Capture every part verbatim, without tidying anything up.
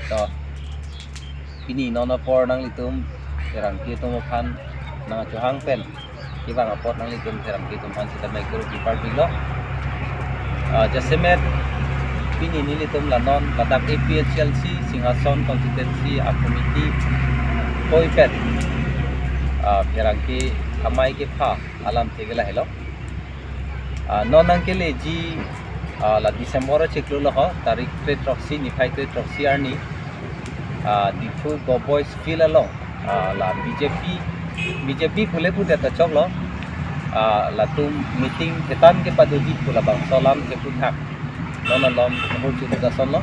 To, pini non apor nanglitum pherangke atum aphan nangchohang pen kevang apot nanglitum pherangke atum aphan sitame kuruk ipar pilo. Ah, jasemet pini nelitum la non ladak A P H L C Singhason constituency a committee hoi pen, ah, pherangke amei kepha alam thek lahelo. Ah, non nangkeleji, ah, la December achiklo lo ho, tarik kre throksi, niphai kre throksi arni, ah, Diphu Govt Boys Field along, ah, la B J P, B J P pule pudet ta choklo, ah, latum meeting thetan kepadoji pu labangso alam theputhak non alom hur churu dason lo.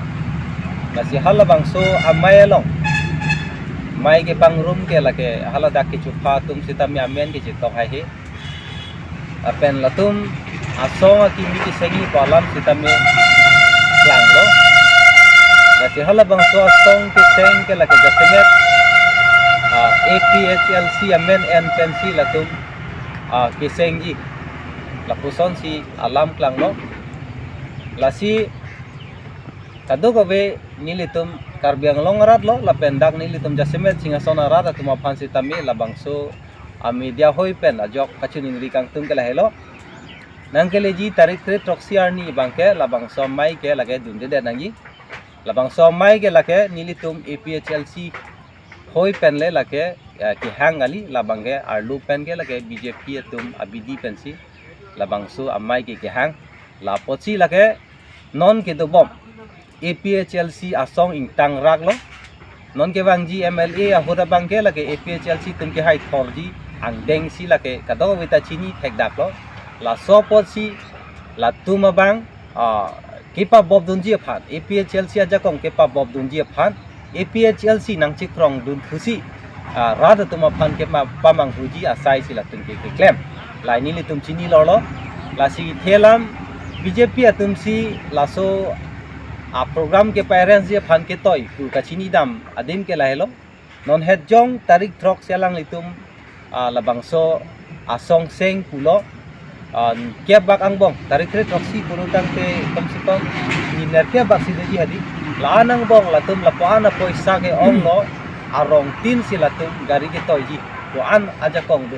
Lasi halabangso amei along mei kepangrum ke lake haladak kechupha atum sitame amen kechetong haihe. Lapen latum asong akimi kesengji pu alam sitame klanglo. Lasi halabangso asong keseng ke lake jasemet, ah, A P H L C amen en pensi latum, ah, kesengji. Lapusonsi alam klanglo. Lasi kadokave nelitum Karbi Anglong arat lo, lapen dak nelitum jasemet Singhason arat atum aphan sitame labangso a media hoi pen ajok kachiningri kangtung ke lahelo. Nangkeleji tarik kre throksi arni abangke labangso amei ke lake dundedet nangji. Labangso amei ke lake nelitum A P H L C hoi pen le lake, eh, kehang kali, labangke arlo pen ke lake B J P atum abidi pensi labangso amei ke kehang. Lapotsi lake non kedobom A P H L C asong ingtang raklo. Non kevangji M L A ahut abangke lake A P H L C atum kehai thorji angdengsi lake kadokave ta chini thekdaklo. Laso apotsi latum abang, ah, kepabobdunji aphan, A P H L C ajakong kepabobdunji aphan, A P H L C nangchekrongdun thusi, ah, rat atum aphan kepamanghuji asaisi latum ke keklem. Lahai nelitum chini lorlo. Lasi thelam B J P atumsi laso a program kepa-arrange ji aphan ketoi pu kachinidam adim ke lahelo. Non hetjong tarik throksi alanglitum, ah, labangso asong seng pulo, ah, kep bak angbong, tarik kre throksi pulo tangte kom se kom ni nerkep bak si doji hadi. La-an angbong latum lapu-an apoisa ke-onglo, arong tin si latum gari ketoiji, pu-an ajakong do.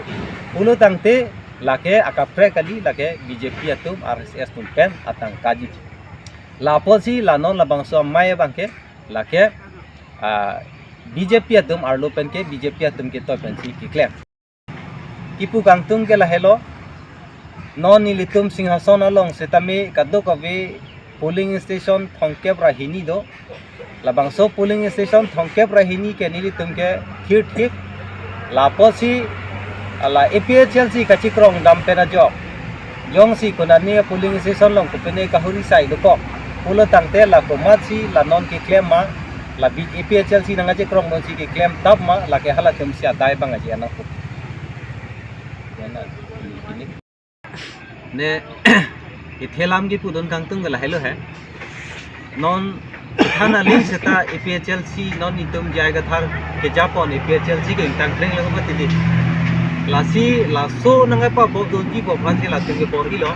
Pulo tangte lake akaprek kali, lake B J P atum, R S S atum pen atangkaji. Lapotsi la non labangso amei abangke lake, ah, B J P atum arlo pen ke B J P atum ketoi pensi keklem. Kipu kangtung ke lahelo, non nelitum Singhason along sitame kadokave polling station thomkep ra hini do. Labangso polling station thomkep ra hini ke nelitum ke thirthip. Lapotsi la A P H L C kachekrongdam pen ajok jongsi konatne polling station along kopine kahuri sai dokok pulo tangte la komatsi la non keklem ma, la B-, A P H L C nangkachekrongdunsi keklem tap ma, lake halatumsi adai abang aji anang pu. Ne, ithelam kipudun kangtung ke lahelo he. Non than aling seta A P H L C non itum J I Kathar kejapon A P H L C ke ingtang kreng lang mati di. Lasi laso nangpabobdunji pu aphansi latum ke bor-ilo.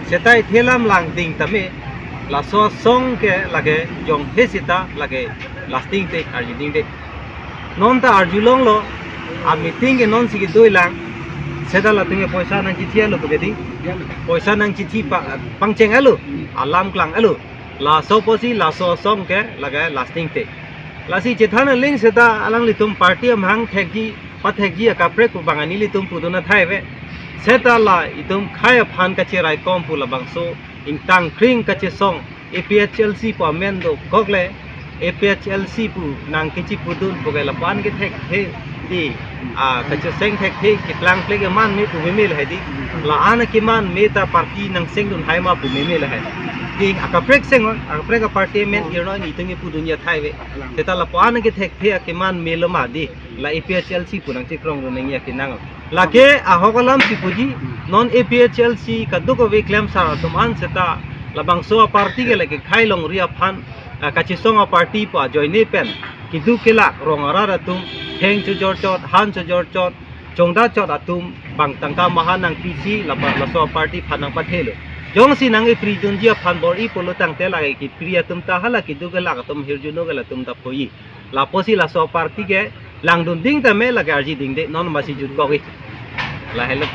Seta ithelam langding tame laso asong ke lake jonghe seta lake lasting te arjuding de. Non ta arjulonglo, a meeting ke nonsi kedoilang, seta latum ke poisa nangchithi alo pu ke di, poisa nangchithi pa, pangcheng alo, alam klang alo. Laso apotsi laso asong ke lake lasting te. Lasi chethan aling seta alanglitum party amahang thekji, pathekji akaprek pu bang nelitum pudun athai ave. Seta la itum khei aphan kacheraikom pu labangso ingtang kreng kachesong A P H L C pu amen dokok le, A P H L C pu nangkechipudun pu ke lapu-an kethekthe di, ah, kacheseng thekthe, keklang kle keman me pu meme lahai di. La-an keman me ta party nangsengdun hai ma pu meme lahai. Di akaprek seng, akaprek a party amen irno nelitum kipudunji athai ave. Seta lapu-an kethekthe akeman melo ma di. La A P H L C pu nangchekrongdun nangji akenang. Lake ahok alamsi puji, non A P H L C kadokave klemsar atum an seta labangso a party ke lake khei longri aphan, ah, kachesong a party pu ajoine pen keduk kelak rong arat atum theng chojor chot, han chojor chot, chongda chot atum bang tangka maha nangpisi laba laso a party aphan nangpathelo. Jongsi nangkepridunji aphan bor-i pulo tangte lake kepri atum ta hala keduk kelak atum hirjuno ke latum ta pho-i. Lapusi laso party ke langdun ding tame lake arji dingde, non masi jutkok-i. Lahelo.